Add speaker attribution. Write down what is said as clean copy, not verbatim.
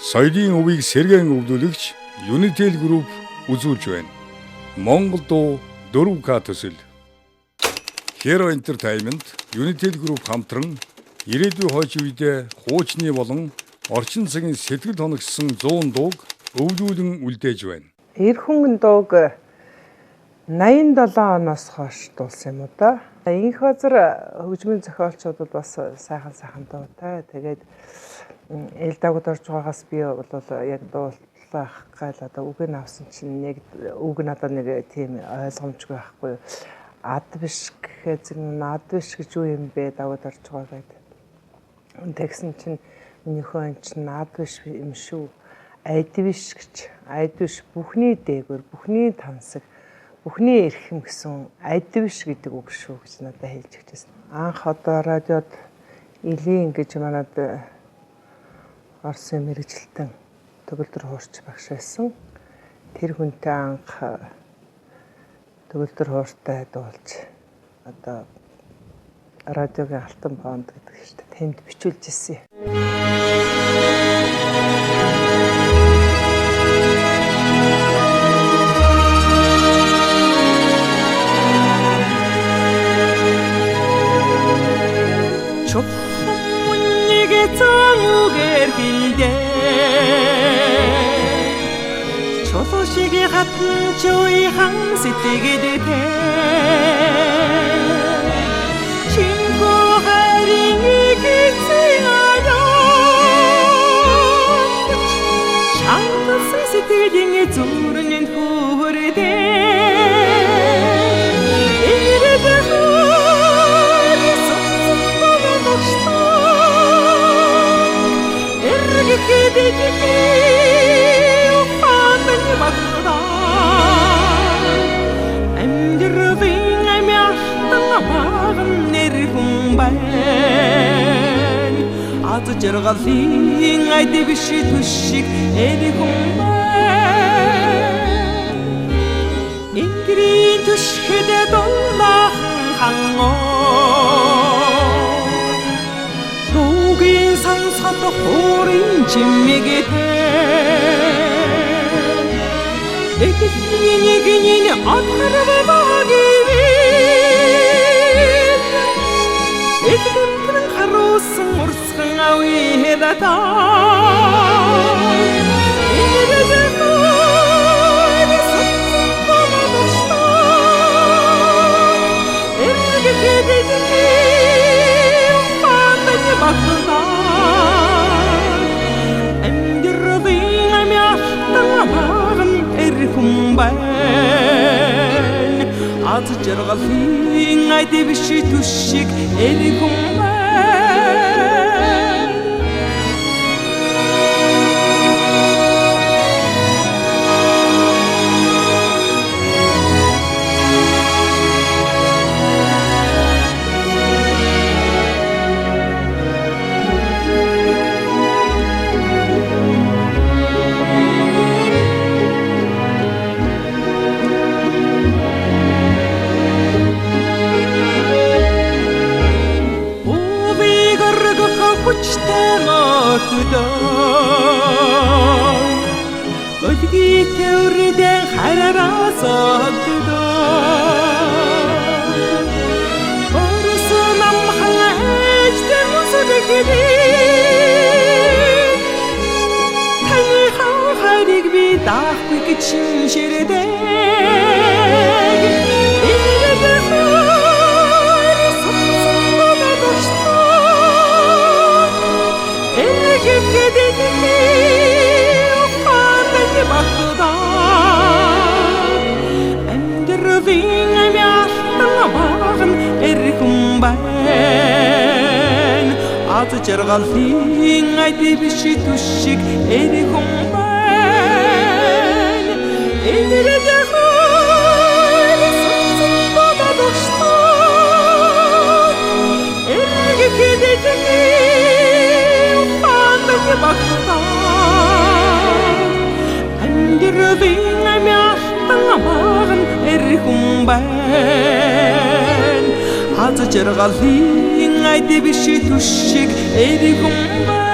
Speaker 1: Соёлын өвийг сэргээн өвлүүлэгч Unitel Group үзүүлж байна. Монгол дуу 4К төсөл. Hero Entertainment, Unitel Group хамтран ирээдүйн хойч үедээ хуучны болон орчин цагийн сэтгэл хоногшсон 100 дууг өвлүүлэн үлдээж байна.
Speaker 2: Эр хүн дууг 87 оноос хойш дуулсан юм уу да. Инх базар хөгжмийн зохиолчдод бас сайхан сайхан дуутай. Тэгээд эл дагууд орж байгаагаас би бол яг дуулах гал одоо үг нь авсан чинь нэг үг надад нэг тийм ойлгомжгүй байхгүй. Ад биш гэхээ зэрэг ад биш гэж юу юм бэ дагууд орж байгаа гэдэг. Тэгсэн чинь миний хөө чинь ад биш юм шүү. Айд биш гэж. Айд биш бүхний дээгүүр, бүхний тансаг, бүхний эрхэм гэсэн айд биш гэдэг үг шүү гэж надад хэлж өгчээсэн. Анх одоо радиод Илийн гэж манад Оросын мэргэжилтэн төгөлдөр хуурч багш байсан. Тэр хүнтэй анх төгөлдөр хууртай дуулж одоо радиогийн алтан фонд гэдэг шүү дээ. Тэнд бичүүлж ирсэн.
Speaker 3: Чулуу шиг хатан чуйхан сэтгэлдээ Чингүү харин игцэн аявч Чангалсан сэтгэлийн зүрхэнд хүрдээ Ирээд хаа сацсан багштай Эргэхэд Амьдралын амиалтан баган нэр хүн байна. Аз жаргалын айд биш түшиг эр хүн байна. Энгэрийн түшихэд дулаахан хангоо Дуугийн сонсоход хуурын чимээтэй Эгний отхарвагивэн Эгдэмтэн харуулсан урсган авихэдата Амьдралын амиалтан баган эр хүн байна. Аз жаргалын айд биш түшиг эр хүн байна. Хүчтэй мөртөдөө Өлгийтэй үрдэн хараараа согддоо Өрсөн амхан ээжтэй мөсөдөгдөө Таны хайрыг би даахгүй гэж шинширдэг Амьдралын амиалтан баган эр хүн байна. Аз жаргалын айд биш түшиг эр хүн байна. Ирээд хаа сацсан бодогчтой Эргэхэд ухаантай багтаа Амьдралын амиалтан баган эр хүн байна. Аз жаргалын айд биш түшиг эр хүн байна.